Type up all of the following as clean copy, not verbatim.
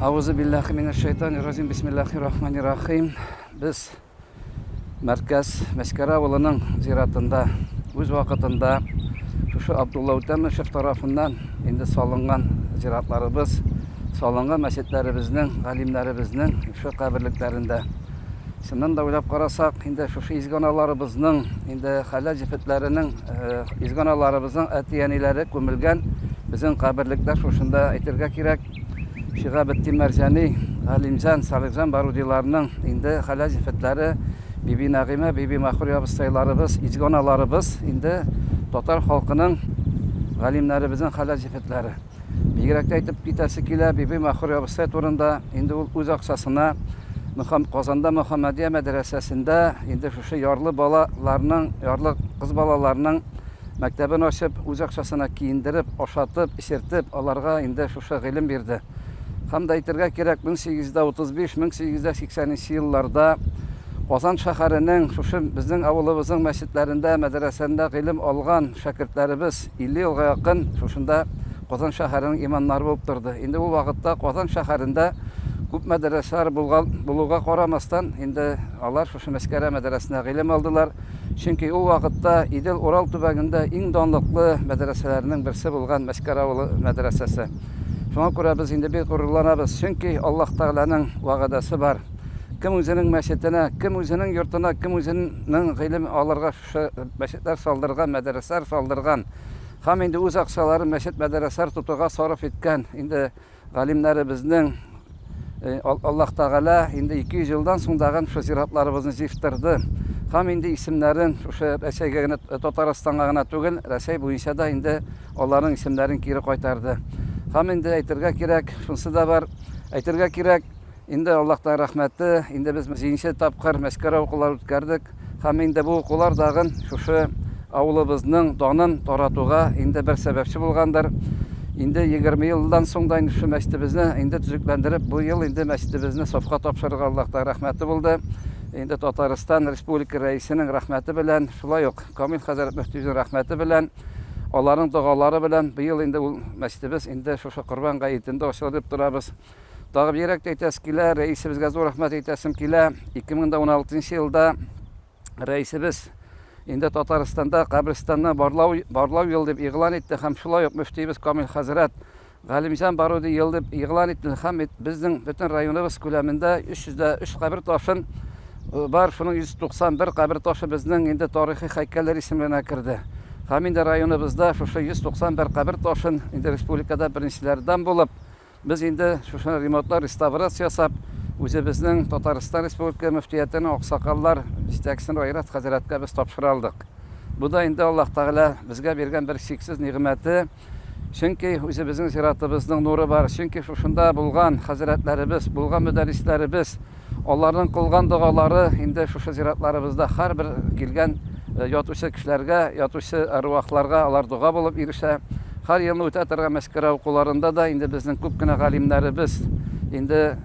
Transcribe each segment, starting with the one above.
Аузу биллахи минәш шайтанир раҗим. Бисмиллахир рахманир рахим. Без Мәркәз Мәскәрә авылының зиратында үз вакытында шушы Абдулла Үтәмышев тарафыннан инде салынган зиратларыбыз, салынган мәчетләребезнең, галимнәребезнең шушы каберлекләрендә. Чыннан да уйлап карасак, инде шушы изге аналарыбызның, инде хәләл җефетләренең, э, изге аналарыбызның әти-әниләре күмелгән безнең каберлекләр шушында әйтергә кирәк. Шиһабетдин Мәрҗани, Галимҗан, Салихҗан Барудиларның инде хәләл җефетләре Биби Нәгыймә, Биби Махур абыстайларыбыз, изге аналарыбыз инде татар халкының галимнәребезнең хәләл җефетләре. Бигрәк тә әйтеп китәсе килә, Биби Махур абыстай турында инде ул үз акчасына Казанда Мөхәммәдия мәдрәсәсендә инде шушы ярлы балаларның, ярлы кыз балаларның Мәктәбен ачып, үз акчасына киендереп, ашатып, эчертеп, аларга инде шушы гыйлем бирде. Һәм дә әйтергә кирәк, 1835-1880 нче елларда Казан шәһәренең шушы безнең авылыбызның мәчетләрендә, мәдрәсәндә гыйлем алган шәкертләребез 50 елга якын шушында Казан шәһәренең имамнары булып торды. Инде ул вакытта Казан шәһәрендә күп мәдрәсәләр булган булуга карамастан, инде алар шушы Мәскәрә мәдрәсәсендә гыйлем алдылар. Чөнки ул вакытта Идел-Урал төбәгендә иң данлыклы мәдрәсәләрнең берсе булган Мәскәр авылы мәдрәсәсе. Шуңа күрә без инде бик горурланабыз, чөнки Аллаһ Тәгаләнең вәгъдәсе бар. Кем үзенең мәчетенә, кем үзенең йортына, кем үзенең гыйлем алырга шушы мәчетләр салдырган, мәдрәсәләр салдырган һәм инде үз акчаларын мәчет-мәдрәсәләр тотуга сарыф иткән, инде Галимнәребезнең Аллаһ Тәгалә инде 200 елдан соң дагын шушы зиратларыбызны җыештырды. Һәм инде исемнәрен шушы Рәсәйгә генә, Татарстанга гына түгел, Рәсәй буенча да инде аларның исемнәрен кире кайтарды. Һәм инде әйтергә кирәк, шунысы да бар, әйтергә кирәк, Инде Аллаһтан рәхмәте, инде без җиденче тапкыр Мәскәрә укулары үткәрдек. Һәм инде бу укулар тагын шушы авылыбызның данын таратуга инде бер сәбәпче булгандыр. Инде 20 елдан соң да инде шушы мәчетебезне инде төзекләндереп, бу ел инде мәчетебезне сафка тапшырырга Аллаһтан рәхмәте булды. Инде Татарстан Республика Рәисенең рәхмәте белән, шулай ук Камил хәзрәт мөфтиебезнең рәхмәте белән, аларның догалары белән быел инде ул мәчетебез инде шушы Корбан гаетендә ачылыр дип торабыз. Тагы бигрәк тә әйтәсе килә, рәисебезгә зур рәхмәт әйтәсем килә. 2016 елда рәисебез инде Татарстанда каберстанны барлау, барлау ел дип игълан итте һәм шулай ук мөфтиебез Камил хәзрәт Галимҗан Баруди ел дип игълан итте һәм безнең бөтен районыбыз күләмендә 303 кабер ташын э, бар, шуның 191 кабер ташы безнең инде тарихи һәйкәлләр исемлегенә керде. Һәм инде районыбызда шушы 191 кабер ташын инде республикада беренчеләрдән булып Без инде шушы ремонтлар, реставрация ясап, үзебезнең Татарстан Республика мөфтиятенең аксакаллар җитәкчесен Айрат хәзрәткә без тапшыра алдык. Бу да инде Аллаһ Тәгалә безгә биргән бер чиксез нигъмәте. Чөнки үзебезнең зиратыбызның нуры бар. Чөнки шушында булган хәзрәтләребез, булган мөдәррисләребез, Аларның кылган догалары инде шушы зиратларыбызда һәрбер килгән э, ятучы кешеләргә, ятучы әрвахларга алар дога булып ирешә. Һәр елны үтә торган Мәскәрә укуларында да инде безнең күп кенә галимнәребез инде э,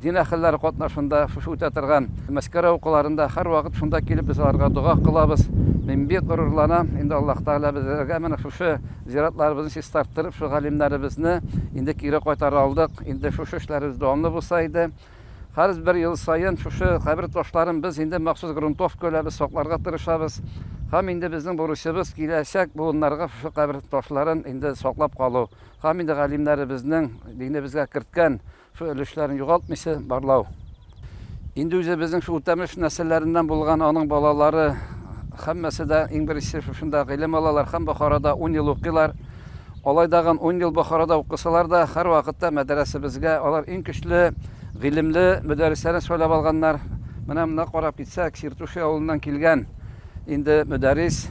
дин әһелләре катнашында шушы үтә торган Мәскәрә укуларында һәрвакыт шунда килеп без аларга дога кылабыз. Мин бик горурланам, инде Аллаһ Тәгалә безгә менә шушы зиратларыбызны чистарттырып, шул галимнәребезне инде кире кайтара алдык. Инде шушы эшләребез дәвамлы булса иде. Һәр бер ел саен шушы кабер ташларын без инде махсус грунтовка белән без сакларга тырышабыз. Һәм инде безнең бурычыбыз киләчәк буыннарга шушы кабер ташларын инде саклап калу. Һәм инде галимнәребезнең динебезгә керткән шул өлешләрен югалтмыйча барлау. Инде үзебезнең шул Үтәмеш нәселләреннән булган аның балалары һәммәсе дә иң беренче шушында гыйлем алалар һәм Бохарада 10 ел укыйлар. Алай дагын 10 ел Бохарада укысалар да, һәрвакытта мәдрәсәбезгә алар иң көчле, гыйлемле мөдәррисләрне сайлап алганнар. Менә монда карап китсәк, Сиртуши авылыннан килгән инде мөдәррис,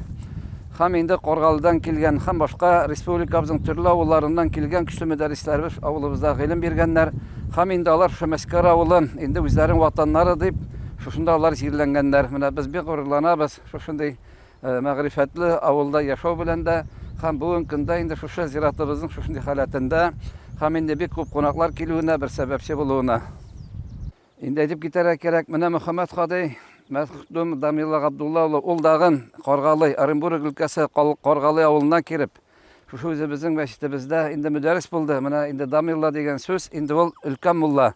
һәм инде Каргалыдан килгән, һәм башка республикабызның төрле авылларыннан килгән көчле мөдәррисләребез авылыбызда гыйлем биргәннәр. Һәм инде алар шушы Мәскәр авылын инде үзләренең ватаннары дип, шушында алар җирләнгәннәр. Менә без бик горурланабыз шушындый Мәгърифәтле авылда яшәү белән дә һәм бүгенге көндә инде шушы зиратыбызның шушындый халәтендә һәм инде бик күп кунаклар килүенә бер сәбәпче булуына. Инде әйтеп китәргә кирәк, менә Мөхәммәт Хади Мәхдүм Дамилла Габдулла улы, ул дагын Каргалый, Оренбург өлкәсе Каргалый авылына килеп, Шушы үзебезнең мәчетебездә инде мөдәррис булды. Менә инде дамилла дигән сүз, инде ул өлкән мулла.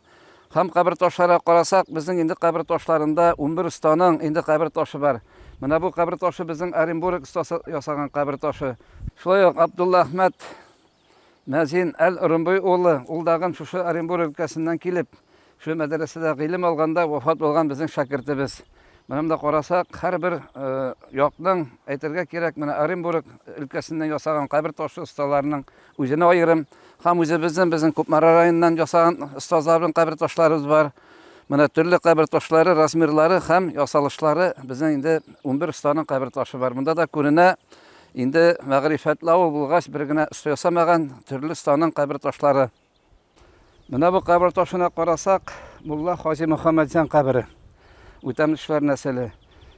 Һәм кабер ташларына карасак, безнең инде кабер ташларында 11 останың инде кабер ташы бар. Менә бу кабер ташы безнең Оренбург остасы ясаган кабер ташы. Шулай ук Абдулла Әхмәт Мәзин Әл-Орынбуй улы, ул дагын шушы Оренбург өлкәсеннән килеп, шушы мәдрәсәдә гыйлем алганда вафат булган безнең шәкертебез. Менә монда карасак, һәрбер э, якның, әйтергә кирәк, менә Оренбург өлкәсеннән ясаган кабер ташы осталарының үзенә аерым һәм үзебезнең безнең Кукмара районыннан ясаган остазларның кабер ташларыбыз бар. Менә төрле кабер ташлары, размерлары һәм ясалышлары безнең инде 11 останың кабер ташы бар. Монда да күренә, инде мәгърифәтле авыл булгач, бер генә оста ясамаган, төрле останың кабер ташлары. Менә бу кабер ташына карасак, мулла Хаҗи Мөхәммәтҗан кабере. Үтәмешләр нәселе.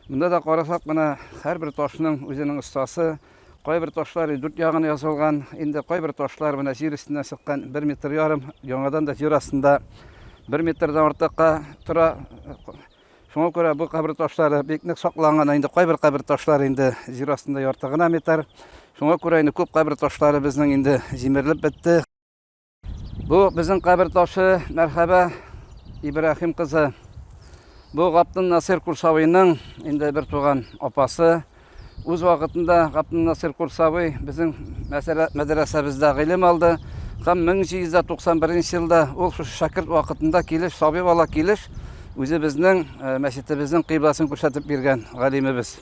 Монда да карасак, менә һәрбер ташның үзенең остасы. Кайбер ташлар дүрт ягына язылган, инде кайбер ташлар менә җир өстеннән чыккан бер метр ярым, яңадан да җир астында бер метрдан артыкка тора. Шуңа күрә бу кабер ташлары бик нык сакланган. Инде кайбер кабер ташлары инде җир астында ярты гына метр. Шуңа күрә инде күп кабер ташлары безнең инде җимерелеп бетте. Бу безнең кабер ташы, мәрхәбә Ибраһим кызы. Бу Габдул Насир Курсавиның инде бер туган апасы. Үз вакытында Габдул Насир Курсави безнең мәдрәсәбездә гыйлем алды. Һәм 1791 елда ул шушы шәкерт вакытында килеш, сабый бала килеш, үзебезнең э, мәчетебезнең кыйбласын күрсәтеп биргән галимебез.